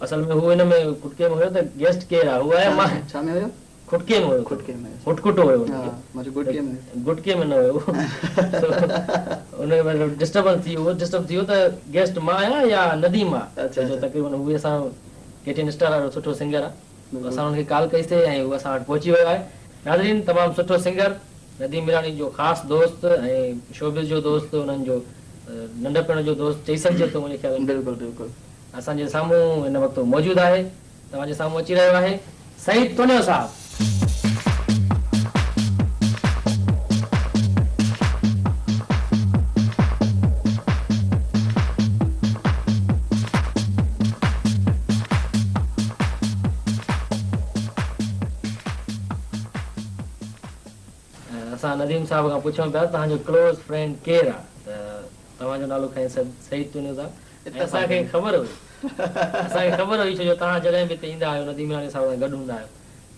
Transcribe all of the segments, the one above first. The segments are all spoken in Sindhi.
اصل ۾ هو ان ۾ کٽڪي ۾ هيو ته گيسٽ ڪير آ هو آيا مان ڇا ۾ هيو؟ کٽڪي ۾ هيو کٽڪي ۾ کٽڪٽو هيو ان کي. ها مان چيو گٽڪي ۾ هيو. گٽڪي ۾ نه هيو سو ان کي مطلب ڊسٽربنس ٿي ويو ڊسٽرب ٿي ويو ته گيسٽ مان آهيان يا نديم آ ڇو جو تقريبن هو به اسان جو ڪي ٽي اين اسٽار وارو سٺو سنگر آ اسان ان کي ڪال ڪئي سي ۽ هو اسان وٽ پهچي ويو آهي ناظرين تمام سٺو سنگر نديم ميراڻي جو خاص دوست ۽ شوبز جو دوست انهن جو ننڍپڻ جو دوست چئي سگهجي ٿو منهنجي خيال ۾. بلڪل بلڪل. اسان جي سامهون هن وقت موجود آهي. توهان جي سامهون اچي رهيو آهي سعيد تونيو صاحب. اسان نديم صاحب کان پڇون پيا توهان جو ڪلوز فرينڊ ڪير آ ته توهان جو نالو کنيو سعيد تونيو صاحب ۽ اسان کي خبر هئي اسان کي خبر هئي ڇو جو توهان جڏهن به هتي ايندا آهيو نديم ميراڻي صاحب سان گڏ هوندا آهيو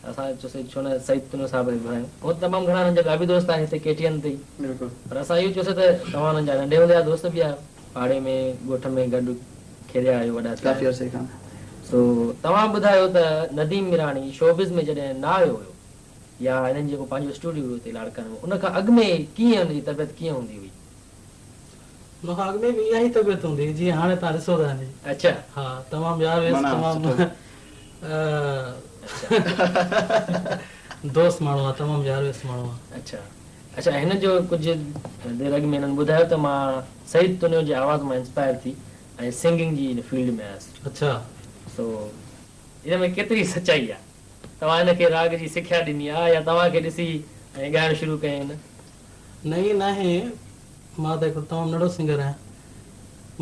ته اسان چيوسين ڇو نه سعيد تونيو صاحب کي گهرايون هونء ته تمام گهڻا هنن جا ٻيا به دوست آهن هتي ڪي ٽي اين تي ئي پر اسان اهو چيوسين ته توهان هنن جا ننڍي هوندي جا دوست به آهيو پاڙي ۾ ڳوٺ ۾ گڏ کيڏيا آهيو وڏا ٿيا ڪافي عرصي کان. سو توهان ٻڌايو ته نديم ميراڻي شوبز ۾ جڏهن نه آيو هيو يا هنن جيڪو پنهنجو اسٽوڊيو هيو اتي لاڙڪاڻي ۾ ان کان اڳ ۾ ڪيئن هن جي طبيعت ڪيئن هوندي هئي؟ ان کان اڳ ۾ به اها ئي طبيعت هوندي هئي جيئن هاڻي توهان ڏسو ٿا هن جي. اڇا. ها تمام يار ويس معنيٰ تمام سٺو. دوست ماڻهو آهي تمام يار ويس ماڻهو آهي. اڇا اڇا هن جو ڪجهه دير اڳ ۾ هنن ٻڌايو ته مان سعيد تنيو جي آواز مان انسپائر ٿي ۽ سنگنگ جي هن فيلڊ ۾ آيس. اڇا. سو ان ۾ ڪيتري سچائي آهي؟ توهان هن کي راڳ جي سکيا ڏني آ يا توهان کي ڏسي ۽ ڳائڻ شروع ڪيائين؟ نه ائين ناهي، مان ته هڪڙو تمام ننڍو سنگر آهيان.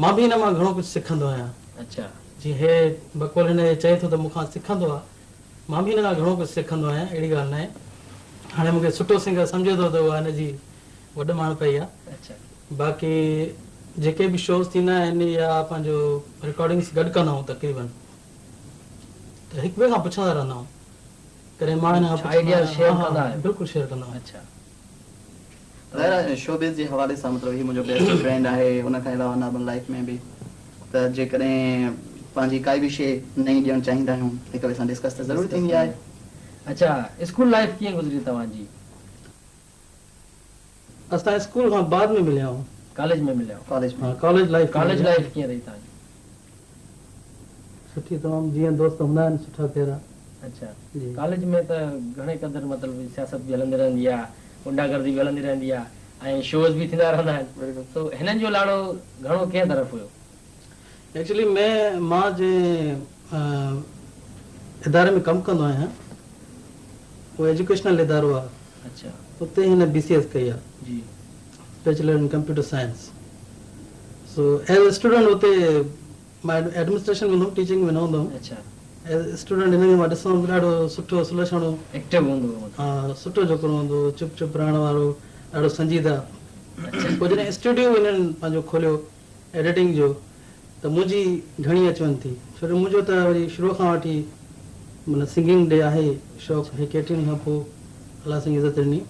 مان به هن مان گهڻو ڪجهه سکندو آهيان. اڇا. جيئن هي بقول هن جي چئي ٿو ته مون کان سکندو آ، مان به هن کان گهڻو ڪجهه سکندو آهيان، اهڙي ڳالهه ناهي. هاڻي مون کي سٺو سنگر سمجهي ٿو ته اها هن جي وڏ ماڻهپائي آ. اڇا. باقي جيڪي به شوز ٿيندا آهن يا پنهنجو رڪارڊنگس گڏ ڪندا آهيون تقريبن. ته هڪ ٻئي کان پڇندا رهندا آهيون ڪڏهن مان هن کان پڇندو آئيڊياز آهيان شيئر ها ڪندا ها آهيو؟ بلڪل شيئر ڪندا آهيون. اڇا. ظاهر آهي شوبز جي حوالي سان مطلب هي منهنجو بيسٽ فرينڊ آهي ان کان علاوه نارمل لائيف ۾ به ته جيڪڏهن پنهنجي ڪائي به شيء نئين ڏيڻ چاهيندا آهيون هڪ ٻئي سان ڊسڪس ته ضرور ڊسڪس ٿيندي ڪندا آهي. آهيو. اڇا اسڪول لائيف ڪيئن گذري توهان جي؟ اسان اسڪول کان بعد ۾ مليا آهيون. ڪاليج ۾ مليا آهيو. ڪاليج ۾. ها ڪاليج لائيف ۾ ڪاليج مليا. لائيف ڪيئن رهي توهان جي؟ سٺي تمام جيئن دوست هوندا آهن سٺا پيارا. اڇا جي. ڪاليج ۾ ته گهڻي قدر مطلب سياست به هلندي رهندي آ غنڊا گردي به هلندي رهندي آ ۽ شوز به ٿيندا رهندا آهن سو هنن جو لاڙو گهڻو ڪنهن طرف هيو؟ ايڪچولي مين مان جنهن اداري ۾ ڪم ڪندو آهيان اهو ايجوڪيشنل ادارو آ اڇا. اتي هن بي سي ايس ڪئي آ جي. Bachelor in computer science so as student اتي مان ايڊمنسٽريشن ۾ هوندو هوم ٽيچنگ ۾ نه هوندو هوم اڇا. ايز اسٽوڊنٽ هن کي مان ڏسندو هوم ڏاڍو سٺو سلڇڻو ايڪٽو هوندو هو مطلب. ها سٺو ڇوڪرو هوندو هو چپ چپ رهڻ وارو ڏاڍو سنجيده اڇا. پوء جڏهن اسٽوڊيو هنن پنهنجو کوليو ايڊيٽنگ جو ته منهنجي گهڻي اچ وڃ ٿي ڇو جو منهنجو ته وري شروع کان وٺي معنيٰ سنگنگ ڏي آهي شوق هي ڪيٽرين کان پوء الله سائين عزت ڏني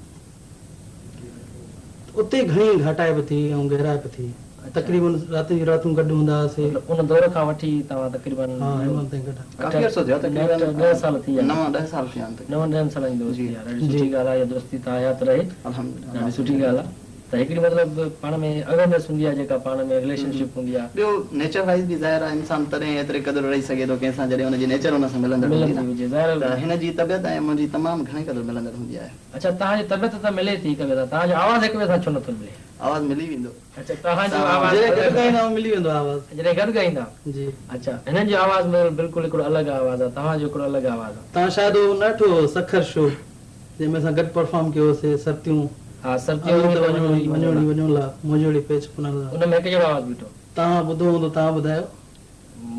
ته اتي گهڻي گهاٽائپ ٿي ۽ گهرائپ ٿي تقريبن راتين جون راتيون گڏ هوندا هئاسي. مطلب ان دور کان وٺي توهان تقريبن ها هن مهل تائين گڏ آهيون. ڪافي عرصو ٿيو آهي تقريبن اٺ ڏهه سال ٿي ويا نو ڏهه سال ٿي ويا آهن تقريبن. نون ڏهن سالن جي دوستي جي. آهي ڏاڍي سٺي ڳالهه آهي اها دوستي تاحيات رهي الحمدلله ڏاڍي سٺي ڳالهه آهي. ته هڪڙي مطلب پاڻ ۾ اويرنيس هوندي آهي جيڪا پاڻ ۾ رليشن شپ هوندي آهي. ٻيو نيچر وائيز به ظاهر آهي انسان تڏهن ايتري قدر رهي سگهي ٿو ڪنهن سان جڏهن ان جي نيچر ان سان ملندڙ هوندي ملندي هجي ظاهر نه ته هن جي طبيعت ۽ منهنجي تمام گهڻي قدر ملندڙ هوندي آهي. اڇا توهان جي طبيعت ته ملي ٿي هڪ ٻئي سان توهان جو آواز هڪ ٻئي سان ڇو نٿو ملي؟ آواز ملي ويندو. اڇا توهان جو آواز جڏهن گڏ ڳائيندا آهيون ملي ويندو آهي آواز. جڏهن گڏ ڳائيندا آهيو. جي. اڇا هنن جو آواز بلڪل هڪڙو الڳ آواز آهي توهان جو هڪڙو الڳ آواز آهي. توهان شايد اهو نه ڏٺو هو سکر شو. جنهن ۾ اسان گڏ پرفارم ڪيو هوسي سرتيون ها سرتيون آيون ته ته وڃو وڃو وڃو ڙي وڃو لا منهنجو ڙي پيچ پنڻ لا. ان ۾ هڪ جهڙو آواز بيٺو. توهان ٻڌو هوندو توهان ٻڌايو.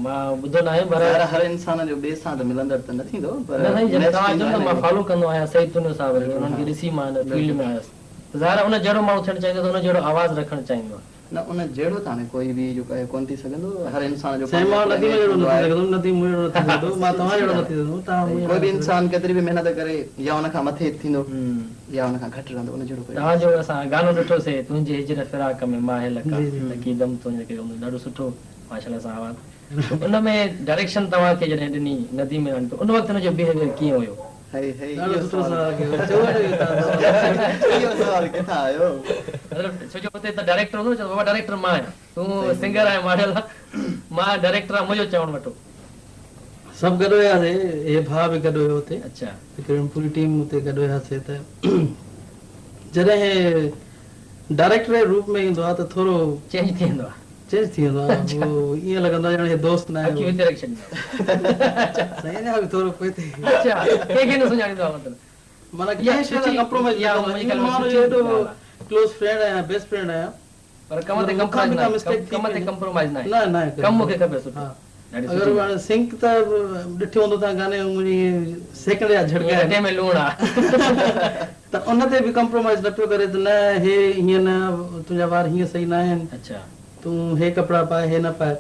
مان ٻڌو ناهي پر. ظاهر آهي هر انسان جو ٻئي سان ته ملندڙ ته نه ٿيندو پر نه سائين جڏهن ميچ توهان ٿيندو چيو نه آهي مان نه. فالو ڪندو آهيان سعيد تنيو صاحب کي بلڪل انهن ها کي ڏسي مان هن فيلڊ بلڪل. ۾ آيس ته ظاهر آهي ان جهڙو ماڻهو ٿيڻ چاهيندو ته ان جهڙو آواز رکڻ چاهيندو آهي. نه ان جهڙو ته هاڻي ڪوئي به جيڪو آهي ڪونه ٿي سگهندو هر انسان جو سائين پنهنجو مان هڪڙو نديم اميج جهڙو هوندو نه ٿي آهي. سگهندم نديم مون جهڙو نه ٿي سگهندو مان توهان سچي جهڙو نه ڳالهه ٿي سگهندم توهان آهي مون ڪوئي جهڙا به نه ٿي انسان ڪيتري به محنت ڪري يا ان کان مٿي ٿيندو يا ان کان گهٽ رهندو ان جهڙو ڪوئي نه توهان ٿي جو سگهندو. اسان گانو ڏٺو سي تنهنجي هجر فراق ۾ ماهه لقا جي جي لڪي دم تنهنجي ڪري ڏاڍو سٺو ماشاءالله سان آواز. ان ۾ ڊائريڪشن توهان کي جڏهن ڏني نديم ميراڻي ته ان وقت هن جو بيهيويئر ڪيئن هيو؟ هي هي ڏاڍو اهو سٺو سوال سوال ڪيو چئو نه اهو توهان سوال. اهو سوال ڪٿان آيو؟ مطلب ڇو جو اتي ته ڊائريڪٽر هوندو نه چوندو بابا ڊائريڪٽر مان آهيان تون صحيح صحيح سنگر آهين ماڊل آهين مان ڊائريڪٽر آهيان منهنجو چوڻ وٺو. سڀ گڏ هياسي هي ڀاء به گڏ هيو اتي اڇا. تقريبن پوري ٽيم اتي گڏ هياسي ته جڏهن ڊائريڪٽر جي روپ ۾ ايندو آهي ته ٿورو چينج ٿي ويندو آهي. چينج ٿي ويندو آهي اهو ائين لڳندو آهي ڄڻ هي دوست ناهي اکيون هتي رکي ڇڏيندو آهي. سائين اڃا به ٿورو پوئتي. اڇا ڪنهن کي نه سڃاڻيندو آهي مطلب. معنيٰ اها ڪنهن شيء سٺي سان ڪمپرومائز نه اها ڪندو منهنجي آهي خيال ۾ مان ان سٺي جو ايڏو ڳالهه آهي. ڪلوز فرينڊ آهيان بيسٽ فرينڊ آهيان پر ڪم تي مون کان ڪمپرومائز به ڪا ناهي مسٽيڪ ٿي ڪم تي وڃي ڪمپرومائز ناهي نه ناهي ڪم ڪندو مون کي کپي سٺو ها ڏاڍي اگر سٺي هاڻي سنڪ ته ڏٺو هوندو توهان گاني ۾ منهنجي سيڪنڊ جا جهڙڪا ائين آهن اٽي ۾ لوڻ آ. ته ان تي به ڪمپرومائز نه پيو ڪري ته نه هي هيئن نه تنهنجا وار هيئن صحيح نه آهن اڇا تون هي ڪپڙا پاء هي نه پاء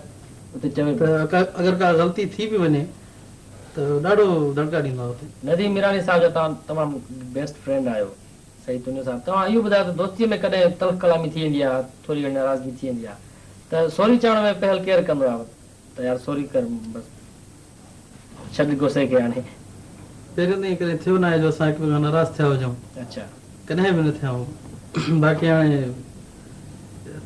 اتي چوي ته پيو. اگر ڪا غلطي ٿي به وڃي ته ڏاڍو دڙڪا ڏيندو آهي اتي. نديم ميراڻي صاحب جا توهان تمام بيسٽ فرينڊ آهيو سعيد تنيو صاحب توهان اهو ٻڌايو ته دوستيء ۾ ڪڏهن تلخ ڪلامي ٿي ويندي آهي ٿوري گهڻي ناراضگي ٿي ويندي آهي ته سوري چوڻ ۾ پهل ڪير ڪندو آهي ته يار سوري ڪر بس ڇڏ غصي کي هاڻي. پهريون ته ائين ڪڏهن ٿيو ناهي جو اسان هڪ ٻئي کان ناراض ٿيا هجون. اڇا. ڪڏهن به نه ٿيا آهيون. باقي هاڻي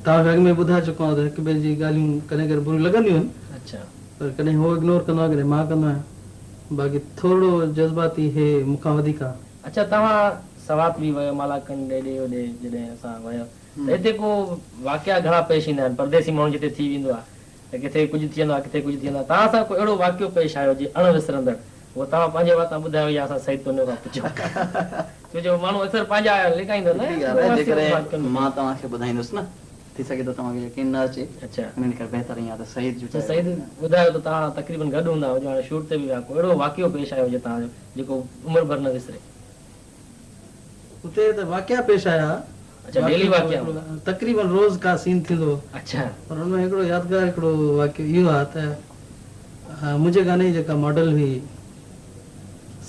توهان کي اڳ ۾ ٻڌائي چڪو آهيان ته هڪ ٻئي جي ڳالهيون ڪڏهن ڪڏهن بريون لڳنديون آهن. اڇا. پر ڪڏهن هو اگنور ڪندو آهي ڪڏهن مان ڪندو آهيان. باقي ٿورڙو جذباتي هي مون کان وڌيڪ آهي. اڇا توهان سوات به ويو مالاڪنڊ هيڏي هوڏي جڏهن اسان ويو ته هتي ڪو واقعا گهڻا پيش ايندا آهن پرديسي ماڻهو جتي ٿي ويندو آهي ته ڪٿي ڪجهه ٿي ويندو آهي ڪٿي ڪجهه ٿي ويندو آهي توهان سان ڪو اهڙو واقعو پيش آيو هجي اڻ وسرندڙ اهو توهان پنهنجي واتان ٻڌايو يا اسان سعيد تونيو کان پڇون ڇو جو ماڻهو اڪثر پنهنجا لڪائيندو نه سٺي ڳالهه آهي جيڪڏهن مان توهان کي ٻڌائيندس نه ٿي سگهي ٿو توهان کي يقين نه اچي اڇا انهي ڪري بهتر ائين آهي ته سعيد جو اڇا سعيد ٻڌايو ته توهان تقريبن گڏ هوندا هجو هاڻي شوٽ تي به ويا ڪو اهڙو واقعو پيش آيو هجي توهان جو جيڪو عمر ڀر نه وسري. اتي ته واقعا پيش آيا. اڇا ڊيلي واقعا هوندا. تقريبن روز ڪا سين ٿيندو هو. اڇا. پر ان ۾ هڪڙو يادگار هڪڙو واقعو اهو آهي ته منهنجي گاني جي جيڪا ماڊل هئي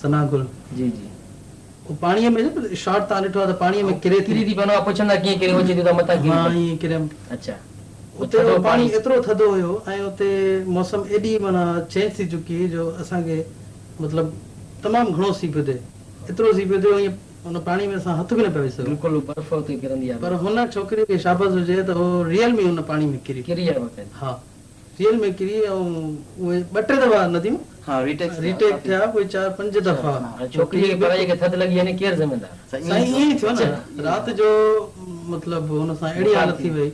ثنا گل. جي جي. هو پاڻيء ۾ شارٽ تان ڏٺو آهي ته پاڻيء ۾ ڪري ٿي. ڪري ٿي پوندو آهي پڇندا ڪيئن ڪري هو چئي ٿي ته متان ڪري ها پئي. ائين ڪريم. اڇا. اتي اهو پاڻي ايترو ٿڌو هيو ۽ اتي موسم ايڏي معنيٰ چينج ٿي چڪي هئي جو اسان کي مطلب تمام گهڻو سيء پيو ٿئي ايترو سيء پيو ٿئي ائين ان پاڻي ۾ اسان هٿ به نه پيا وجهي سگهون. بلڪل برف اتي ڪرندي آهي. پر هن ڇوڪري کي شابس هجي ته هو ريئل ۾ ان پاڻي ۾ ڪري. ڪري آئي باقاعده. ها ريئل ۾ ڪري ۽ اهي ٻه ٽي دفعا نديم ها ريٽيڪس ٿيا ريٽيڪ ڪافي. ٿيا ڪوئي چار پنج دفعا. هاڻي ڇوڪري کي پرائي کي ٿڌ لڳي يعني ڪير ذميدار. سائين ائين ئي ٿيو نه رات جو مطلب هن سان اهڙي حالت ٿي وئي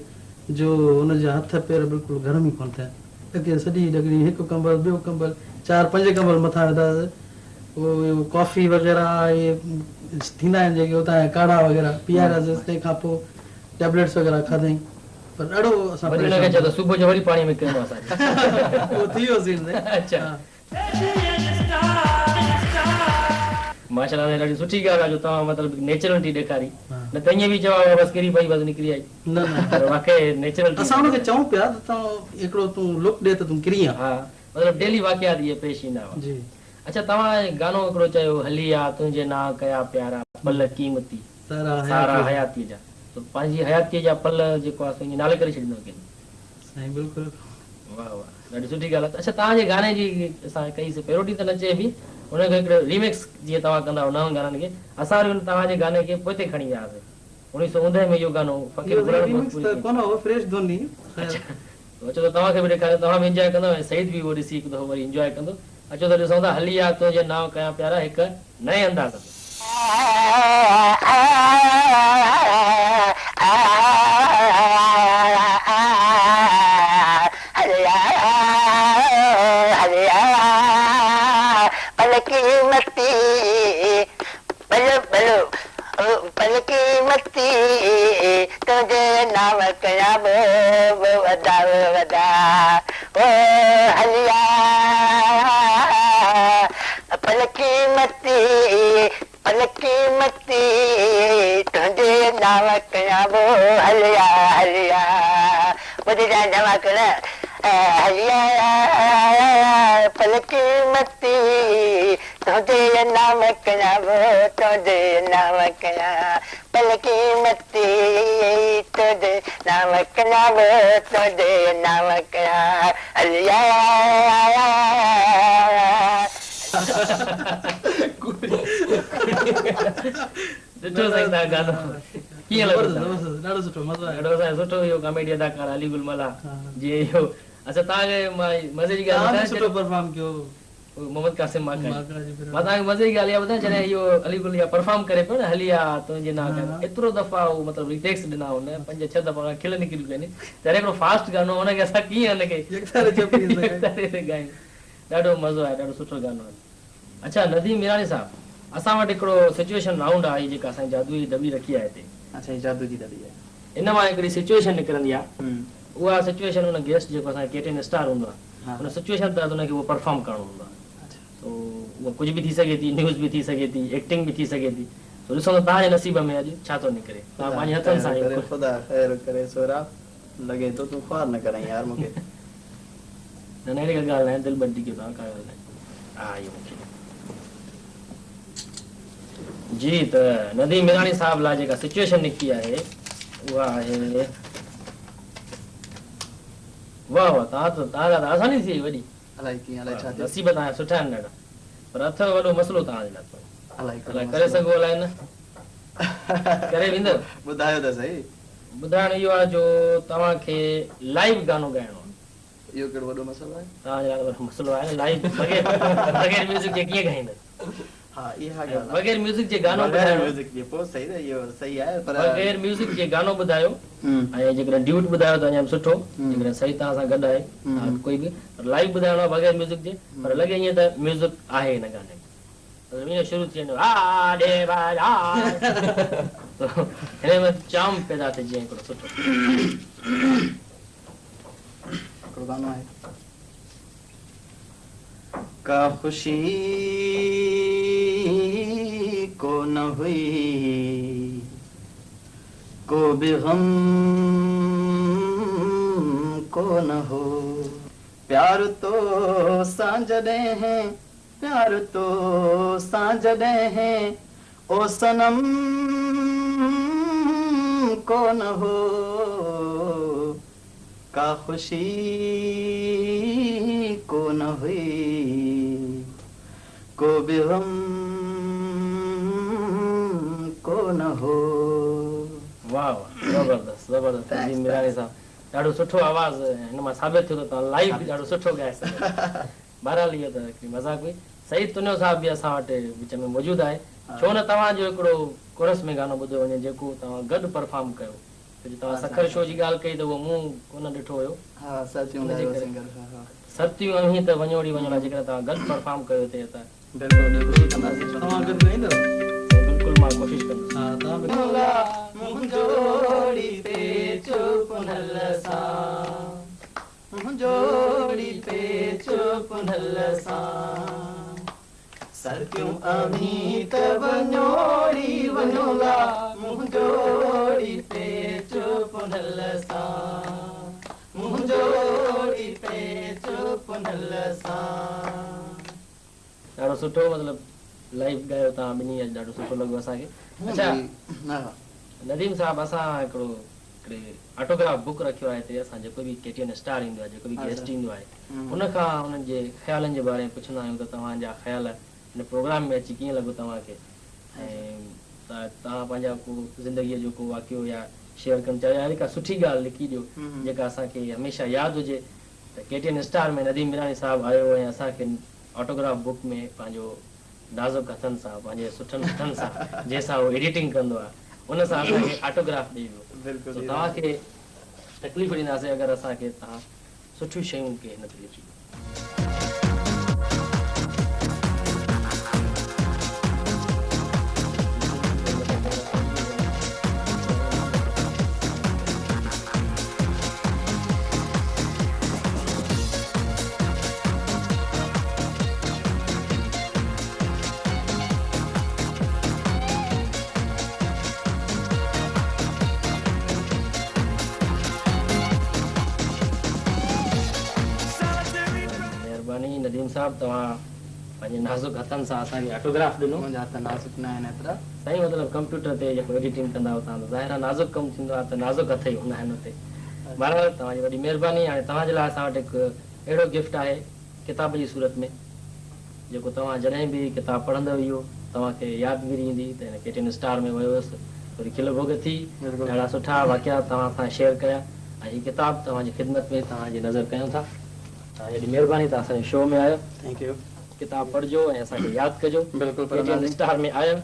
جو هن جا هٿ پير بلڪل گرم ئي ڪونه ٿيا. اڳي سڄي ڏگڙي هڪ ڪمبل ٻيو ڪمبل چار پنج ڪمبل مٿان وڌا اهو ڪافي وغيره اهي ٿيندا آهن جيڪي اتان جا ڪاڙها وغيره پيارياسين تنهن کان پوء ٽيبليٽس وغيره کاڌائين پر ڏاڍو اسان وري ان کي چئو ته صبح جو وري پاڻي ۾ ڪرڻو اسان کي. اهو ٿي ويو سين سائين. اڇا. ماشاءالله سائين ڏاڍي سٺي ڳالهه آهي جو توهان مطلب نيچرلٽي ڏيکاري نه ته ائين به چئو ها بس ڪري پئي بس نڪري آئي نه نه پر واقعي نيچرلٽي اسان ان کي چئون پيا ته تون هڪڙو تون لڪ ڏي ته تون ڪري آن. ها مطلب ڊيلي واقعات اهي پيش ايندا هئا. جي. اڇا توهان گانو هڪڙو چيو هلي آ تنهنجي نانء ڪيا پيارا پل قيمتي سارا سارا حياتيء جا. حياتيء جا ته پنهنجي حياتيء جا پل جيڪو آ سو ائين نالي ڪري ڇڏيندو ڪين. سائين بلڪل. واه واه ڏاڍي سٺي ڳالهه آهي اڇا توهان جي گاني جي اسان ڪئي سي پيروڊي ته نه چئبي ان کي هڪڙو ريمڪس جيئن توهان ڪندا آهيو نون گانن کي اسان وري ان توهان جي گاني کي پوئتي کڻي ويا هئاسي اڻويهه سو اوندهه ۾ اهو گانو فقير اهو گلڻ ريمڪس ڀوڄپوري ته ڪيو. ڪونه هو فريش ڌن هئي خير. اڇا اچو ته توهان کي به ڏيکاريون توهان به انجواء ڪندو ۽ سعيد به اهو ڏسي هڪ دفعو وري انجواء ڪندو اچو ته ڏسون ٿا هلي آ تنهنجي نانء ڪيان پيارا هڪ نئين انداز ۾. پل قيمتي تنهنجي نانء ڪيان وو هليا هليا ٻڌجانء ڌماڪو نه هليا پل قيمتي تنهنجي نانء ڪيان وو تنهنجي نانء ڪيان پل قيمتي تنهنجي. نانء ڪيان وو تنهنجي نانء ڪيان هليا. ڏٺو سائين توهان گانو ڪيئن لڳو زبردست ڏاڍو سٺو مزو آيو. ڏاڍو سائين سٺو اهو ڪاميڊي اداڪار علي گل ملاح جي اهو اڇا توهان کي مان مزي جي ڳالهه توهان به سٺو پرفارم ڪيو. محمد قاسم ماڪا جي مان توهان کي مزي جي ڳالهه اها ٻڌايان جڏهن اهو علي گل اها پرفارم ڪري پيو نه هلي آ تنهنجي نانء ڪيان ايترو دفعا اهو مطلب ريٽيڪس ڏنا هن پنج ڇهه دفعا ان کان کل نڪري پئي ته هڪڙو فاسٽ گانو هن کي اسان ڪيئن هن کي يڪتاري تي ڳايون ڏاڍو مزو آيو ڏاڍو سٺو گانو آهي. اڇا نديم ميراڻي صاحب اسان وٽ هڪڙو سچوئيشن رائونڊ آهي جيڪا اسان جادوء جي دٻي رکي آهي هتي. اڇا هي جادو جي دٻي آهي. ان مان هڪڙي سچوئيشن نڪرندي آهي اها سچوئيشن ان گيسٽ جيڪو اسان جو ڪي ٽين اسٽار هوندو آهي ان سچوئيشن تحت ان کي اهو پرفارم ڪرڻو هوندو آهي سو اها ڪجهه به ٿي سگهي ٿي نيوز به ٿي سگهي ٿي ايڪٽنگ به ٿي سگهي ٿي سو ڏسو ته توهان جي نصيب ۾ اڄ ڇا ٿو نڪري توهان پنهنجي هٿن سان اهو خدا خير ڪري سهراب لڳي ٿو تون خوار نه ڪرين يار مون کي. نه نه اهڙي ڪا ڳالهه ناهي دل ٻڌي ڪيو توهان ڪا ڳالهه ناهي ها اهو مون کي جي ته نديم ميراڻي صاحب لاء جيڪا سچوئيشن نڪتي آهي اها آهي واه واه توهان ته توهان لاء ته آساني ٿي وئي وڏي. الائي ڪيئن الائي ڇا ٿيو. نصيب توهان جا سٺا آهن ڏاڍا پر اٿو وڏو مسئلو توهان جي لاء ٿورو. الائي ڪهڙو الائي ڪري مسئلو. سگهو الائي نه ڪري ويندؤ. ٻڌايو ته سهي. ٻڌائڻ اهو آهي جو توهان کي لائيو گانو ڳائڻو آهي. اهو ڪهڙو وڏو مسئلو آهي. توهان جي لاء ته وڏو مسئلو آهي نه لائيو بغير بغير ميوزڪ جي ڪيئن ڳائيندؤ. ها اها ڳالهه آهي. بغير ميوزڪ جي گانو بغير ٻڌايو. ميوزڪ جي پوء صحيح ته اهو صحيح آهي پر. بغير ميوزڪ جي گانو ٻڌايو ۽ جيڪڏهن ڊيوٽ ٻڌايو ته اڃا به سٺو جيڪڏهن سعيد توهان سان گڏ آهي ته ڪوئي به پر لائيو ٻڌائڻو آهي بغير ميوزڪ جي پر لڳي ائين ته ميوزڪ آهي هن گاني ۾ مطلب ائين شروع ٿي وڃي آ ڏي با آ ته هن ۾ چارم پيدا ٿئي جيئن هڪڙو سٺو. هڪڙو گانو آهي. ڪا خوشي ڪو نه هئي ڪو به غم ڪو نه هو. پيار تو سان جڏهن پيار تو سان جڏهن او صنم ڪو نه هو. ڪا خوشي ڪو نه هئي، ڪو به غم ڪو نه هو. واه واه زبردست زبردست تنظيم ميراڻي صاحب ڏاڍو سٺو آواز هن مان ثابت ٿيو ته توهان لائيو به ڏاڍو سٺو ڳائي سگهو ٿا بهرحال اهو ته هڪڙي مذاق هئي سعيد تنيو صاحب به اسان وٽ وچ ۾ موجود آهي ڇو نه توهان جو هڪڙو ڪورس ۾ گانو ٻڌو وڃي جيڪو توهان گڏ پرفارم ڪيو ڇو جو توهان سکر شو جي ڳالهه ڪئي ته اهو مون ڪونه ڏٺو هيو. ها سرتيون ان جي ڳايو ڪري سنگر ها ها. سرتيون اوهين ته وڃوڙي وڃوڙا جيڪڏهن توهان گڏ پرفارم ڪيو هتي ته. بلڪل بلڪل ڪنداسين ڇو نه. توهان گڏ ڳائيندؤ؟ سائين بلڪل مان ڪوشش ڪندس. ها توهان به. منهنجو ڙي پيچ پنهل سان منهنجو ڙي پيچ پنهل سان. سرتيون اوهين ته وڃو ڙي وڃو لا منهنجو ڙي پيچ پنهل سان منهنجو ڙي پيچ پنهل سان. ڏاڍو سٺو مطلب لائيو ڳايو توهان ٻنهي اڄ ڏاڍو سٺو لڳو اسان کي اڇا نديم صاحب اسان هڪڙو هڪڙي آٽوگراف بڪ رکيو آهي هتي اسان جيڪو به ڪي ٽي اين اسٽار ايندو آهي جيڪو به گيسٽ ايندو آهي ان کان انهن جي خيالن جي باري ۾ پڇندا آهيون ته توهان جا خيال هن پروگرام ۾ اچي ڪيئن لڳو توهان کي ۽ توهان پنهنجا ڪو زندگيء جو ڪو واقعو يا شيئر ڪرڻ چاهيو يا اهڙي ڪا سٺي ڳالهه لکي ڏيو جيڪا اسان کي هميشه ياد هجي ته K T N star ۾ Nadeem Mirani صاحب آيو ۽ اسان کي آٽوگراف بڪ ۾ پنهنجو نازڪ هٿن سان پنهنجي سٺن هٿن سان جنهن سان هو ايڊيٽنگ ڪندو آهي ان سان اسان کي آٽوگراف ڏئي ويو سو توهان کي تڪليف ڏينداسين اگر اسان کي توهان سٺيون شيون ڪي هن تي لکي ڏيو. مهرباني نديم صاحب توهان پنهنجي نازڪ هٿن سان اسان کي آٽوگراف ڏنو. منهنجا هٿ نازڪ نه آهن ايترا. سائين مطلب ڪمپيوٽر تي جيڪو ايڊيٽنگ ڪندا آهيو توهان ته ظاهر آهي نازڪ ڪم ٿيندو آهي ته نازڪ هٿ ئي هوندا آهن اتي. بهرحال توهان جي وڏي مهرباني هاڻي توهان جي لاء اسان وٽ هڪ اهڙو گفٽ آهي ڪتاب جي صورت ۾ جيڪو توهان جڏهن به ڪتاب پڙهندؤ اهو توهان کي يادگيري ايندي ته هن ڪي ٽي اين اسٽار ۾ ويو هيس ٿوري کل ڀوڳ ٿي ڏاڍا سٺا واقعا توهان سان شيئر ڪيا ۽ هي ڪتاب توهان جي خدمت ۾ توهان جي نظر ڪيون ٿا. توهان جي وڏي مهرباني توهان اسان جي شو ۾ آيو. Thank you. ڪتاب پڙهجو ۽ اسان کي ياد ڪجو. بلڪل ڪي ٽي اين اسٽار ۾ آيل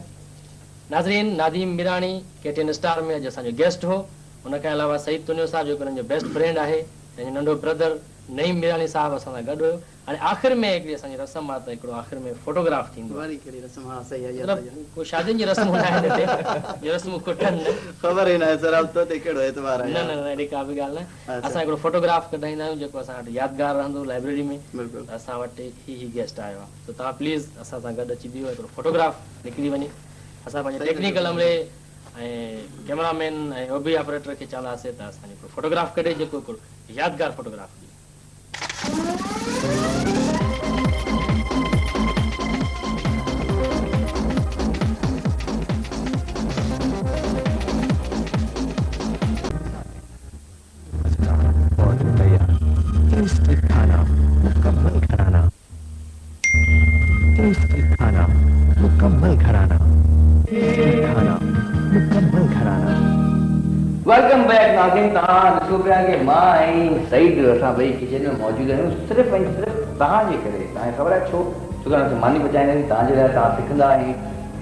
ناظرين Nadeem Mirani K T N star ۾ اڄ اسان جو گيسٽ هو ان کان علاوه سعيد تنيو صاحب جيڪو انهن جو بيسٽ فرينڊ آهي پنهنجو ننڍو برادر نعيم ميراڻي صاحب اسان سان گڏ هيو هاڻي آخر ۾ هڪڙي اسان جي رسم آ ته هڪڙو آخر ۾ فوٽوگراف ٿيندو آ. وري ڪهڙي رسم ها صحيح آ اها مطلب صحيح آ. ڪو شادين جي رسمون ناهن هتي جو رسمون کٽن نه. خبر ئي ناهي سر تو تي ڪهڙو اعتبار آ نه يار. نه نه اهڙي ڪا به ڳالهه ناهي. اڇا. اسان هڪڙو فوٽوگراف ڪڍائيندا آهيون جيڪو اسان وٽ يادگار رهندو لائبريري ۾. بلڪل. ته اسان وٽ هي هي گيسٽ آيو آ ته توهان پليز اسان سان گڏ اچي بيهو هڪڙو فوٽوگراف نڪري وڃي اسان پنهنجي صحيح ٿا چئو ٽيڪنيڪل عملي ۽ ڪئميرا مين ۽ او بي آپريٽر کي چونداسين ته اسان جو هڪڙو فوٽوگراف ڪڍي جيڪو هڪڙو يادگار فوٽوگراف هجي. Welcome back ناظرين توهان ڏسو پيا ڪي مان ۽ سعيد اسان ٻئي ڪچن ۾ موجود آهيون صرف ۽ صرف توهان جي ڪري توهان کي خبر آهي ڇو ڇو ڪري اسين ماني پچائيندا آهيون توهان جي لاء توهان سکندا ۽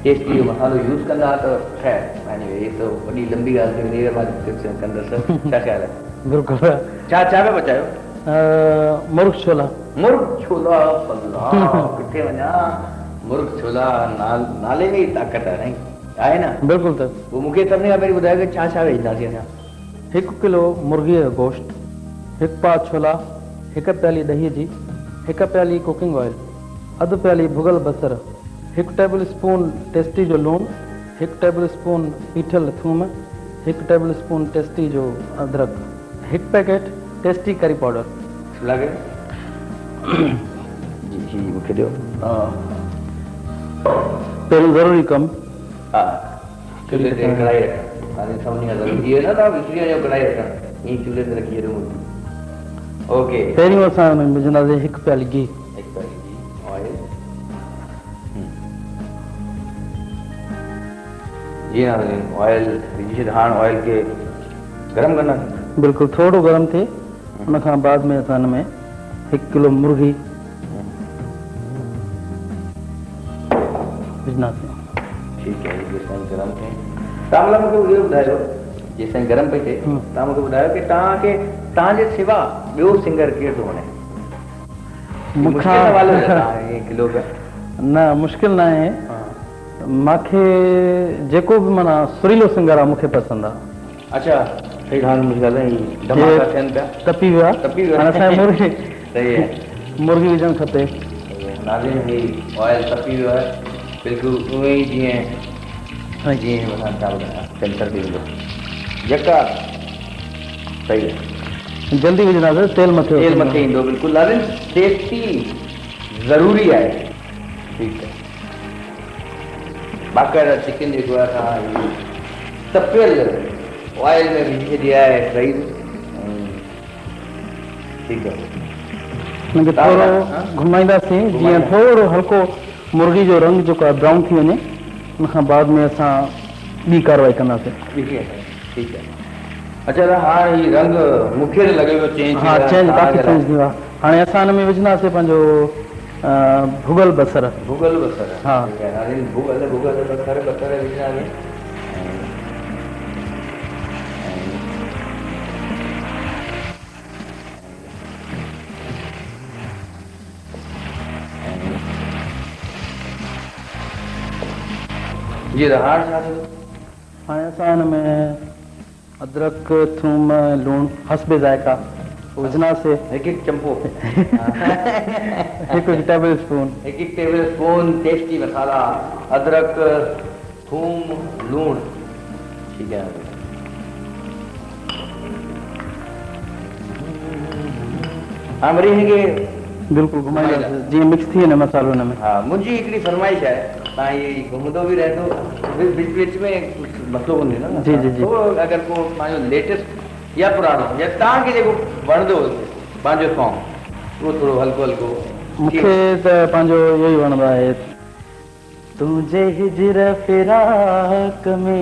ٽيسٽي جو مصالحو يوز ڪندا ته خير ايني وي هي ته وڏي لمبي ڳالهه ٿي ويندي اگر مان ڊسڪرپشن ڪندس ڇا خيال آهي بلڪل ڇا ڇا پيا پچايو مرغ ڇولا مرغ ڇولا الله ڪٿي وڃان مرغ ڇولا نالي ۾ ئي طاقت آهي سائين آهي نه؟ بلڪل ته. پوء مون کي سڀني کان پهرين ٻڌايو ته ڇا ڇا وجهنداسين اسان؟ هڪ ڪلو مرغيء جو گوشت، هڪ پاء ڇولا، هڪ پيالي ڏهيء جي، هڪ پيالي ڪوڪنگ آئل، اڌ پيالي ڀڳل بصر، هڪ ٽيبل اسپون ٽيسٽي جو لوڻ، هڪ ٽيبل اسپون پيٺل ٿوم، هڪ ٽيبل اسپون ٽيسٽي جو ادرڪ، هڪ پيڪيٽ ٽيسٽي ڪري پائوڊر. ڇولا ڪيو جي هي مون کي ڏيو. پهريون ضروري ڪم. ها چولهي تي ڪڙهائي رکڻ هاڻي سڀني کان ضروري اهو نه توهان وسري وڃو ڪڙهائي رکڻ ائين چولهي تي رکي ڇڏيو مرغي اوڪي. پهريون اسان ان ۾ وجهنداسين هڪ پيالي گيهه. هڪ پيالي گيهه آئل جي ناظرين آئل وجهي ڇڏ هاڻ آئل کي گرم ڪنداسين. بلڪل ٿورو گرم ٿئي ان کان بعد ۾ اسان ان ۾ هڪ ڪلو مرغي وجهنداسين. ٺيڪ آهي جيستائين گرم ٿئي توهان ڀلا مون کي اهو ٻڌايو جيستائين گرم پئي ٿئي توهان مون کي ٻڌايو ڪي توهان کي توهان جي سوا ٻيو سنگر ڪير ٿو وڻي؟ مشڪل سوال هيو توهان ائين کلو پيا. نه مشڪل ناهي مان کي جيڪو به معنيٰ سريلو سنگر آ مون کي پسند آ. اڇا صحيح هاڻ منهنجي ڳالهه ۽ ڌماڪا ٿين پيا. تپي ويو آ تپي ويو هاڻ اسان کي مرغي صحيح آهي مرغي وجهڻ کپي. ناظرين هي آئل تپي ويو آهي بلڪل اونئين ئي جيئن جيئن مٿان ڇا ٻڌايان ڪينسر ٿي ويندو جيڪا صحيح آهي. جلدي وجهنداسين تيل مٿي تيل مٿي ايندو بلڪل ناظرين سيفٽي ضروري آهي ٺيڪ آهي باقاعده چڪن جيڪو آهي اسان هي تپيل آئل ۾ وجهي ڇڏي آهي سعيد ٺيڪ آهي. هن کي ٿورو گهمائينداسين جيئن ٿورو هلڪو مرغي جو رنگ جيڪو آهي برائون ٿي وڃي ان کان بعد ۾ اسان ٻي ڪارروائي ڪنداسين. ٺيڪ آهي اڇا ته هاڻ هي رنگ مون کي ته لڳي پيو چينج ٿي ها ويو آهي چينج ڪافي چينج ٿي ويو آهي هاڻي اسان هن ۾ وجهنداسين پنهنجو ڀڳل بصر. ڀڳل بصر ها. ٺيڪ آهي ناظرين ڀڳل ڀڳل بصر بصر وجهنداسين جي ته هاڻ ڇا ٿيندو؟ هاڻي اسان هن ۾ ادرڪ، ٿوم ۽ لوڻ حسب ذائقه وجهنداسين. هڪ هڪ چمپو. هڪ هڪ ٽيبل اسپون. هڪ هڪ ٽيبل اسپون ٽيسٽي مصالحا ادرڪ، ٿوم، لوڻ. ٺيڪ آهي. هاڻ وري هن کي بلڪل گهمائينداسين جيئن مڪس ٿي وڃي مصالحو هن ۾. ها منهنجي هڪڙي فرمائش آهي توهان هي گهمندو به رهندو وچ وچ ۾ مسئلو ڪونه ٿيندو نه جي جي جي ٿورو اگر ڪو پنهنجو ليٽيسٽ يا پراڻو يا توهان کي جيڪو وڻندو هجي پنهنجو سانگ اهو ٿورو هلڪو هلڪو مون کي ته پنهنجو اهو ئي وڻندو آهي. تنهنجي هجر فراق ۾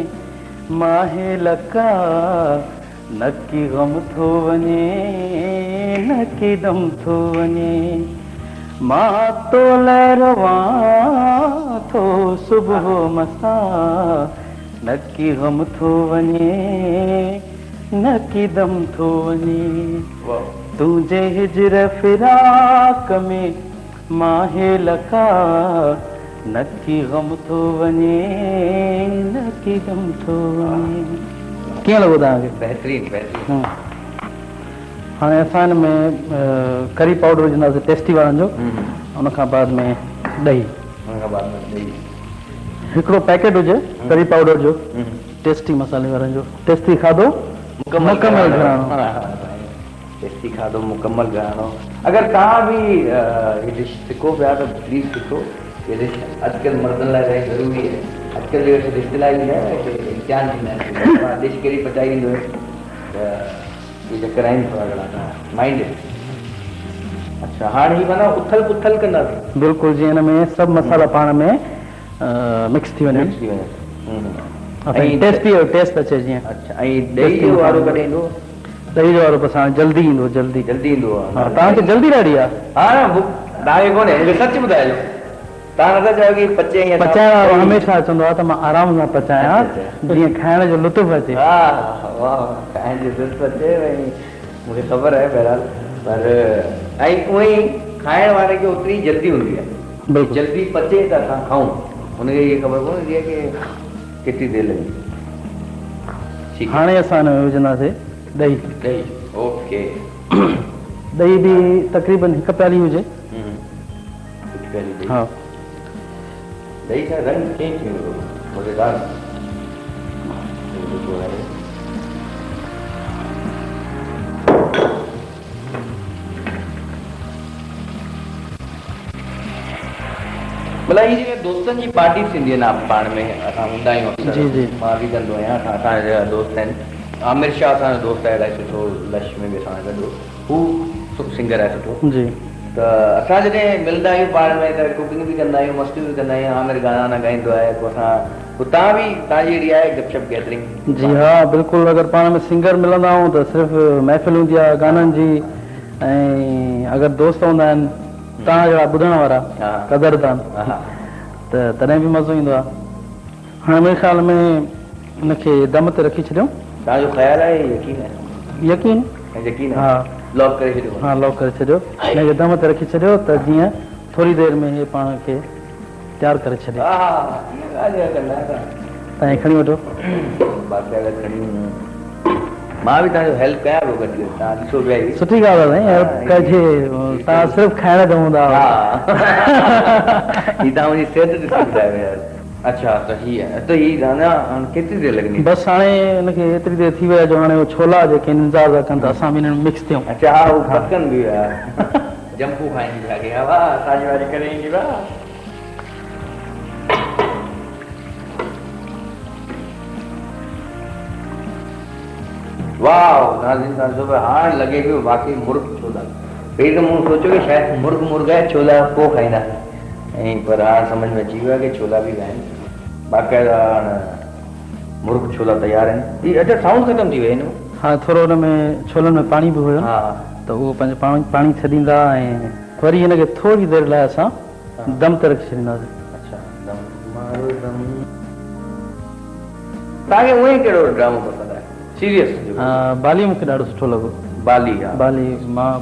ماهه لقا نڪي غم ٿو وڃي نڪي دم ٿو وڃي مان تو لئه روئان ٿو صبح و مسا نڪي غم ٿو وڃي نڪي دم ٿو وڃي تنهنجي هجر فراق ۾ ماهه لقا نڪي غم ٿو وڃي نڪي غم ٿو وڃي. ڪيئن لڳو توهان کي؟ بهترين بهترين. هاڻي اسان هن ۾ ڪري پائوڊر وجهنداسين ٽيسٽي وارن جو ان کان بعد ۾ ڏهي. ان کان بعد ۾ ڏهي. هڪڙو پيڪيٽ هجي ڪري پائوڊر جو ٽيسٽي مصالحي وارن جو ٽيسٽي کاڌو مڪمل گهراڻو. ٽيسٽي کاڌو مڪمل گهراڻو اگر توهان به هي ڊش سکو پيا ته پليز سکو هي ڊش اڄڪلهه مردن لاء الاهي ضروري آهي اڄڪلهه جيڪا رشتي لاء ايندا آهن امتحان ٿيندا آهن ڊش ڪهڙي پچائي ايندو آهي ته اهي چڪر آهن ٿورا گهڻا ته مائنڊ اڇا هاڻ هي معنيٰ اٿل پٿل ڪنداسين بلڪل جيئن هن ۾ سڀ مصالحا پاڻ ۾ مڪس ٿي وڃن مڪس ٿي وڃن ۽ ٽيسٽي ٽيسٽ اچي جيئن اڇا ۽ ڏهي جو وارو ڪڏهن ايندو ڏهي جو وارو بس هاڻي جلدي ايندو جلدي. جلدي ايندو ها. ها توهان کي جلدي ڏاڍي آ. ها نه بک توهان کي ڪونهي مونکي سچ ٻڌائجو توهان نٿا چاهيو ڪي پچي ۽ اسان پچائڻ وارو هميشه چوندو آ ته مان آرام سان پچايان جيئن کائڻ جو لطف اچي. ها ها واه واه کائڻ جو لطف اچي ۽ مونکي خبر آهي بهرحال پر ۽ اونئن ئي کائڻ واري کي اوتري جلدي هوندي آهي بلڪل جلدي پچي ته اسان کائون هن کي اها خبر ڪونه هوندي آهي ڪي ڪيتري دير لڳي. هاڻي اسان هن ۾ وجهنداسين ڏهي. ڏهي اوڪي. ڏهي به تقريبن هڪ پيالي هجي. هڪ پيالي ڏهي. ها. ڏهي سان رنگ چينج ٿي ويندو مزيدار جيڪو آهي. مطلب هي جيڪا دوستن جي پارٽيز ٿيندي آهن پاڻ ۾ اسان هوندا آهيون اڪثر جي جي مان به ڪندو آهيان اسان اسان جا دوست آهن عامر شاهه اسان جو دوست آهي الاهي سٺو لش ۾ به اسان سان گڏ هو هو سنگر آهي سٺو جي ته اسان جڏهن ملندا آهيون پاڻ ۾ ته ڪوڪنگ به ڪندا آهيون مستيون به ڪندا آهيون عامر گانا وانا ڳائيندو آهي پوء اسان پوء توهان به توهان جي اهڙي آهي گپ شپ گيدرنگ؟ جي ها بلڪل اگر پاڻ ۾ سنگر ملندا آهيون ته صرف محفل هوندي آهي گانن جي ۽ اگر دوست هوندا آهن توهان جهڙا ٻڌڻ وارا قدردان ته تڏهن به مزو ايندو آهي. هاڻي منهنجي خيال ۾ ان کي دم تي رکي ڇڏيون. توهان جو خيال آهي يا يقين آهي؟ يقين. يقين آهي. ها. لاڪ ڪري ڇڏيو. ها لاڪ ڪري ڇڏيو. هن کي دم تي رکي ڇڏيو ته جيئن ٿوري دير ۾ هي پاڻ کي تيار ڪري ڇڏي. تائين کڻي وٺو. مان به توهان جو هيلپ ڪيان پيو گڏ گڏ توهان ڏسو پيا هي. سٺي ڳالهه آهي سائين هيلپ ڪجي توهان صرف کائڻ جا هوندا آهيو. هي توهان منهنجي صحت ڏسي ٻڌايو يار. اڇا ته هي ته هي دانا هاڻ ڪيتري دير لڳندي. بس هاڻي ان کي ايتري دير ٿي وئي آهي جو هاڻي اهي ڇولا جيڪي آهن انتظار ٿا ڪن ته اسان به انهن ۾ مڪس ٿيون. اڇا ها هو پڪن به ويا. جمپو کائيندي ڇا کي ها واهه ساڄي واري ڪري ايندي واهه. واو ناظرين تان ڏسو پيا هاڻ لڳي پيو واقعي مرغ ڇولا پهرين ته مون سوچيو ڪي شايد مرغ مرغ آهي ڇولا پوء کائينداسين ۽ پر هاڻ سمجهه ۾ اچي ويو آهي ڪي ڇولا به آهن باقاعده هاڻ مرغ ڇولا تيار آهن هي اڇا سائونڊ ختم ٿي وئي هن ۾. ها ٿورو ان ۾ ڇولن ۾ پاڻي به هيو ته اهو پنهنجو پاڻ پاڻي ڇڏيندا ۽ وري هن کي ٿوري دير لاء اسان دم تي رکي ڇڏينداسين. اڇا دم مارو دم. توهان کي اونئين ڪهڙو ڊرامو پسند آهي سيريس جيڪو. بالي مون کي ڏاڍو سٺو لڳو. بالي ها. بالي مان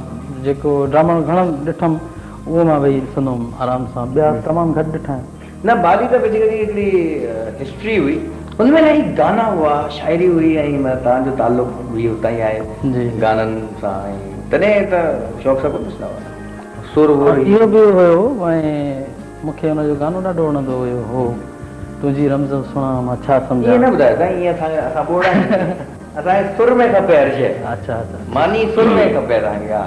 جيڪو ڊرامو گهڻا ڏٺم اهو مان ويهي ڏسندو هوم آرام سان ٻيا تمام گهٽ ڏٺا آهن. نه بالي ته بيسيڪلي هڪڙي هسٽري هئي ان ۾ الاهي گانا هئا شاعري هئي ۽ مطلب توهان جو تعلق به اتان ئي آهي گانن سان ۽ تڏهن ته شوق سان ڪونه ڏسندا هئا سر ور هي. اهو به هيو ۽ مون کي ان جو گانو ڏاڍو وڻندو هيو هو تنهنجي رمز سهڻا مان ڇا سمجهان. ائين نه ٻڌايو سائين ائين اسان اسان ٻوڙا آهيون اسان کي سر ۾ کپي هر شيء اڇا اڇا ماني سر ۾ کپي اسان کي ها.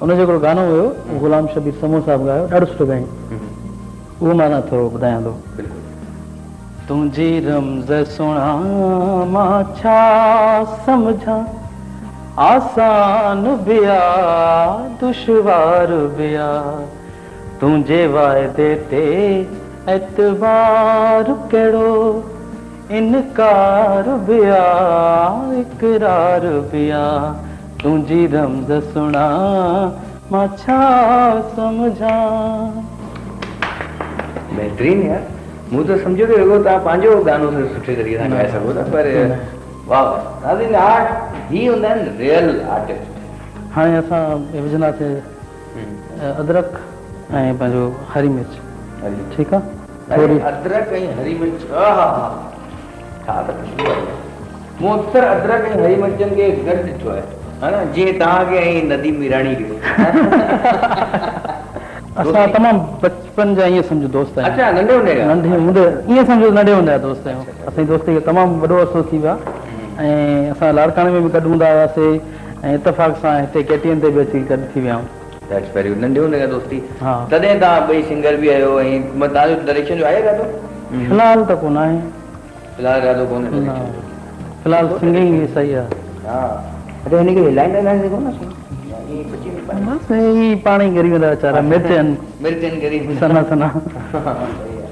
ان جو هڪڙو گانو هيو غلام شبير سمون صاحب ڳايو ڏاڍو سٺو ڳايائين اهو مان ٿورو ٻڌايان ٿو. بلڪل. تنهنجي رمز سهڻا مان ڇا سمجهان آسان به آ دشوار به آ تنهنجي واعدي تي اعتبار ڪهڙو انڪار به آ اقرار به آ تنهنجي رمز سهڻا مان ڇا سمجهان. بهترين يار مون ته سمجهيو ته رڳو توهان پنهنجو گانو سٺي طريقي سان ڳائي سگهو ٿا پر واهه ناظرين آرٽ هي هوندا آهن ريئل آرٽسٽ. هاڻي اسان وجهنداسين ادرڪ ۽ پنهنجو هري مرچ ٺيڪ آ ٿوري ادرڪ ۽ هري مرچ آها ها ڇا ته خوشبو آئي آهي مون اڪثر ادرڪ ۽ هري مرچن کي گڏ ڏٺو آهي ها نه جيئن توهان کي ۽ نديم ميراڻي کي. اسان تمام بچپن جا ائين سمجهو دوست آهيون. اڇا ننڍي هوندي کان. ننڍي هوندي ائين سمجهو ننڍي هوندي جا دوست آهيون. اسان جي دوستي کي تمام وڏو عرصو ٿي ويو آهي ۽ اسان لاڙڪاڻي ۾ به گڏ هوندا هياسي ۽ اتفاق سان هتي ڪي ٽي اين تي به اچي گڏ ٿي ويا آهيون. That's very good ننڍي هوندي کان دوستي ها. تڏهن توهان ٻئي سنگر به آهيو ۽ توهان جو ڊائريڪشن جو آهي ارادو؟ في الحال ته ڪونه آهي. في الحال ارادو ڪونهي ڊائريڪشن جو. في الحال سنگنگ ئي صحيح آهي. ها اچا هن کي هلائيندا هلائيندا ڪونه سو ائين پچي ويندو پاڻ. بس ائين پاڻ ئي ڳري ويندا ويچارا مرچ آهن. مرچ آهن ڳري ويندا. سنها سنها. صحيح آهي.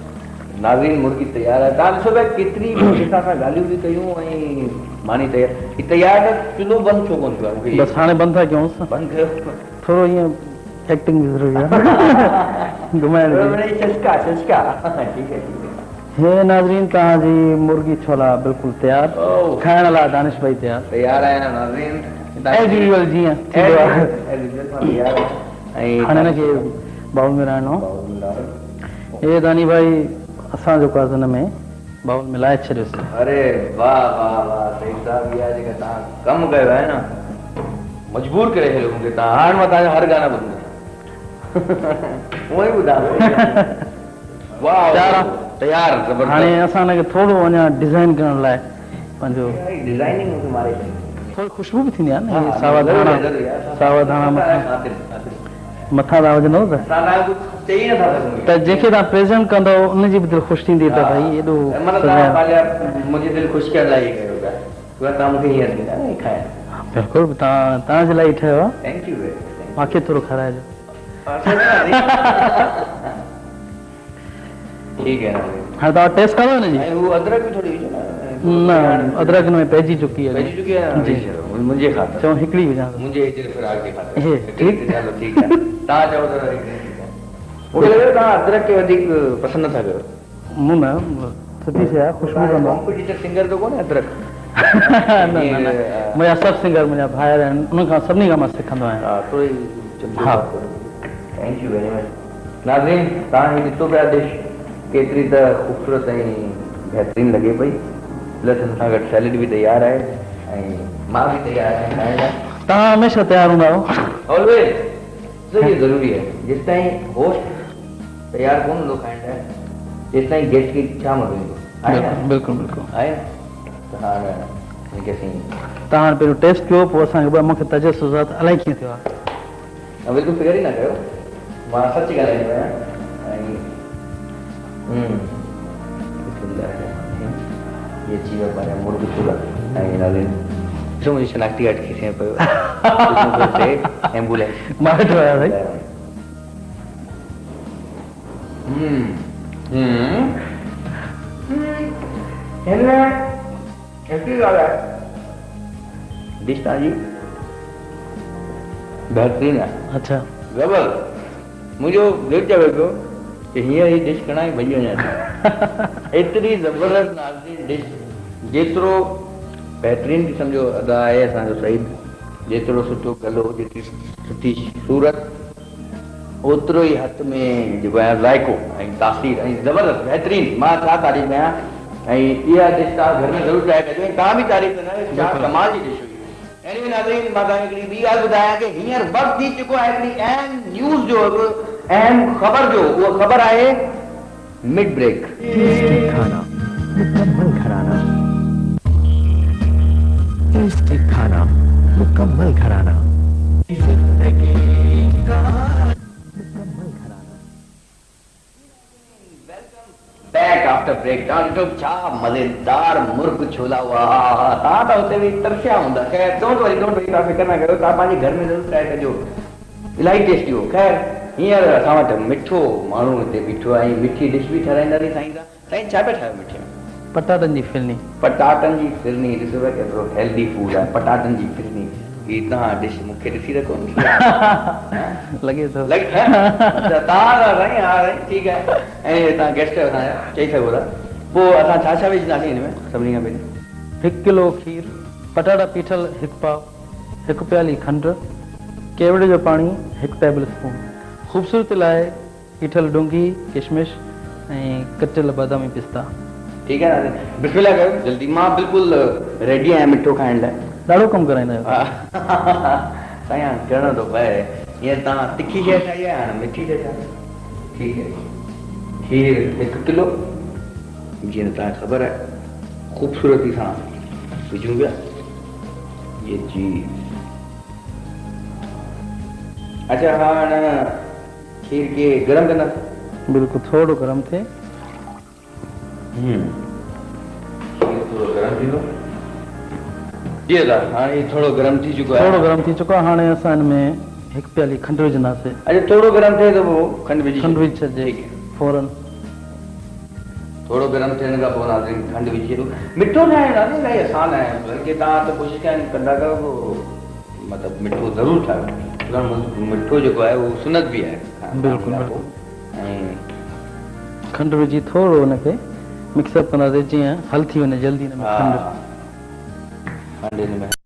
ناظرين مرغي تيار آهي توهان ڏسو پيا ڪيتري مزي سان اسان ڳالهيون به ڪيون ۽ ماني تيار هي تيار ته چلهو بند ڇو ڪونه ٿيو آهي مونکي بس هاڻي بند ٿا ڪيونس. بند ڪيو. ٿورو ائين ايڪٽنگ به ضروري آهي گهمائڻ جي. چسڪا چسڪا ٺيڪ آهي ٺيڪ آهي. هي ناظرين توهان جي مرغي ڇولا بلڪل تيار کائڻ لاء دانش ڀائي تيار. تيار آهيان ناظرين. ايز يوزوال جيئن ٿيندو آهي. ايز يوزوال مان تيار آهيان. هاڻي هن کي باول ۾ رهڻو. هي داني ڀائي اسان جيڪو آهي هن ۾ باول ۾ لائي ڇڏيوس. اري واه واه واه سعيد صاحب اها جيڪا توهان ڪم ڪيو آهي نه مجبور ڪري ڇڏيو مونکي توهان هاڻ مان توهان جا هر گانا ٻڌندس هونئن ئي ٻڌان ٿو. واه تيار زبردست. هاڻي اسان هن کي ٿورو اڃا ڊزائين ڪرڻ لاء پنهنجو. ڊزائننگ مونکي ماري ڇڏي. ٿوري خوشبو به ٿيندي آهي نه هي ساوا ڌاڻا ساوا ڌاڻا مٿان مٿان توهان وجهندو ته ته جنهن کي توهان پريزنٽ ڪندو ان جي به دل خوش ٿيندي ته ڀئي ايڏو سجايو. بلڪل توهان توهان جي لاء ئي ٺهيو آهي مان کي ٿورو کارائجو. ٺيڪ آهي ناظرين. هاڻي توهان ٽيسٽ ڪندو هن جي؟ ۽ هو ادرڪ به ٿوري وجهو نه. نه ادرڪ هن ۾ پئجي چڪي آهي. پئجي چڪي آهي جي منهنجي خاطر. چئو هڪڙي وجهان ٿو. منهنجي هجر فراق جي خاطر. هي ٺيڪ هلو ٺيڪ آهي توهان چئو ته وري ٺيڪ آهي. مون کي لڳي ٿو توهان ادرڪ کي وڌيڪ پسند نٿا ڪيو. مون نه سٺي شيء آهي خوشبو ڪندو آهي. ڪمپيٽيٽر سنگر ته ڪونهي ادرڪ. نه نه نه منهنجا سڀ سنگر منهنجا ڀائر آهن انهن کان سڀني کان مان سکندو آهيان. ها ٿوري چمچو thank you very much. ناظرين توهان هي ڏسو پيا ڊش ڪيتري ته خوبصورت ۽ بهترين لڳي پئي پلس ان سان گڏ سيلڊ به تيار آهي ۽ مان به تيار آهيان کائڻ لاء. توهان هميشه تيار هوندا آهيو. آلويز ڏسو اهو ضروري آهي جيستائين هوسٽ تيار ڪونه هوندو کائڻ لاء تيستائين گيسٽ کي ڇا مزو ايندو آهي نه. بلڪل بلڪل آهي نه ته هاڻ هن کي اسين. توهان هاڻ پهريون ٽيسٽ ڪيو پوء اسان کي ٻڌايو مون کي تجسس آهي ته الائي ڪيئن ٿيو آهي. نه بلڪل فڪر ئي نه ڪيو مان سچ ڳالهائيندو آهيان ۽ بسم الله الرحمن الرحيم هي اچي ويو پنهنجا مرغ ڇولا ۽ ناظرين ڏسو منهنجي شناختي ڪارڊ کيسي ۾ پيو آهي ايمبولينس مان ويٺو آهيان سائين. هن هڪڙي ڳالهه آهي ڊش توهان جي بهترين آهي. اڇا. زبردست. منهنجو دل چوي پيو ته هينئر هي ڊش کڻان ۽ ڀڄي وڃان ٿي. ايتري زبردست ناظرين ڊش جيترو بهترين قسم جو ادا آهي اسان جو سعيد جيترو سٺو گلو جيتري سٺي صورت اوترو ئي هٿ ۾ جيڪو آهي ذائقو ۽ تاثير ۽ زبردست بهترين مان ڇا تعريف ڪيان ۽ اها ڊش توهان گهر ۾ ضرور ٽرائي ڪجو ۽ توهان به تعريف ڪندا ته ڇا ڪمال جي ڊش هئي. ايني وي ناظرين مان توهان کي هڪڙي ٻي ڳالهه ٻڌايان ڪي هينئر وقت ٿي چڪو آهي هڪڙي اهم نيوز جو هڪ اهم خبر جو اها خبر آهي مڊ بريڪ. ٽيسٽي کانا مڪمل گهرانا ٽيسٽي کانا مڪمل گهرانا. زندگي. آفٽر بريڪ توهان ڏٺو ڇا مزيدار مرغ ڇولا هئا ها ها توهان ته هتي ويهي ترسيا هوندا خير don't worry don't worry توهان فڪر نه ڪيو توهان پنهنجي گهر ۾ ضرور ٽرائي ڪجو الاهي ٽيسٽي هو خير هينئر اسان وٽ مٺو ماڻهو هتي بيٺو آهي ۽ مٺي ڊش به ٺهرائينداسين سائين سان سائين ڇا پيا ٺاهيو مٺي ۾؟ پٽاٽن جي ڦرني. پٽاٽن جي ڦرني ڏسو پيا ڪيترو هيلدي فوڊ آهي پٽاٽن جي ڦرني هي توهان ڊش مون کي ڏسي ته ڪونه ٿي لڳي ٿو. لڳي اڇا توهان ته سائين ها سائين ٺيڪ آهي ۽ توهان گيسٽ آهيو اسان جا چئي سگهو ٿا پوء اسان ڇا ڇا وجهنداسين هن ۾ سڀني کان پهرين. هڪ ڪلو کير، پٽاٽا پيٺل هڪ پاء، هڪ پيالي کنڊ، ڪيوڙي جو پاڻي هڪ ٽيبل اسپون. خوبصورتي لاء پيٺل ڏونگهي، ڪشمش ۽ ڪٽيل بادامي پستا. ٺيڪ آهي ناظرين بسم الله ڪيو جلدي مان بلڪل ريڊي آهيان مٺو کائڻ لاء. ڏاڍو ڪم ڪرائيندا آهيو. سائين هاڻ ڪرڻو ٿو پئي هينئر توهان تکي شيء ٺاهي آهي هاڻ مٺي ٿا ٺاهيو ٺيڪ آهي کير هڪ ڪلو جيئن ته توهان کي خبر آهي خوبصورتي سان وجهون پيا جي جي اڇا هاڻ کير کي گرم ڪنداسين. بلڪل ٿورو گرم ٿئي. کير ٿورو گرم ٿيندو. جي ادا هاڻي هي ٿورو گرم ٿي چڪو آهي. ٿورو گرم ٿي چڪو آهي هاڻي اسان هن ۾ هڪ پيالي کنڊ وجهنداسين. اڇا ٿورو گرم ٿئي ته پوء کنڊ وجهي کنڊ وجهي ڇڏجي فورن. ٿورو گرم ٿيڻ کان پوء ناظرين کنڊ وجهي ڇڏو. مٺو ٺاهڻ ناظرين الاهي آسان آهي بلڪه توهان ته ڪوشش ڪندا ڪيو مطلب مٺو ضرور ٺاهيو ڇاڪاڻ مٺو جيڪو آهي اهو سنت به آهي بلڪل بلڪل ۽ کنڊ وجهي ٿورو ان کي مڪس اپ ڪنداسين جيئن حل ٿي وڃي جلدي ان ۾ کنڊ کنڊ ان ۾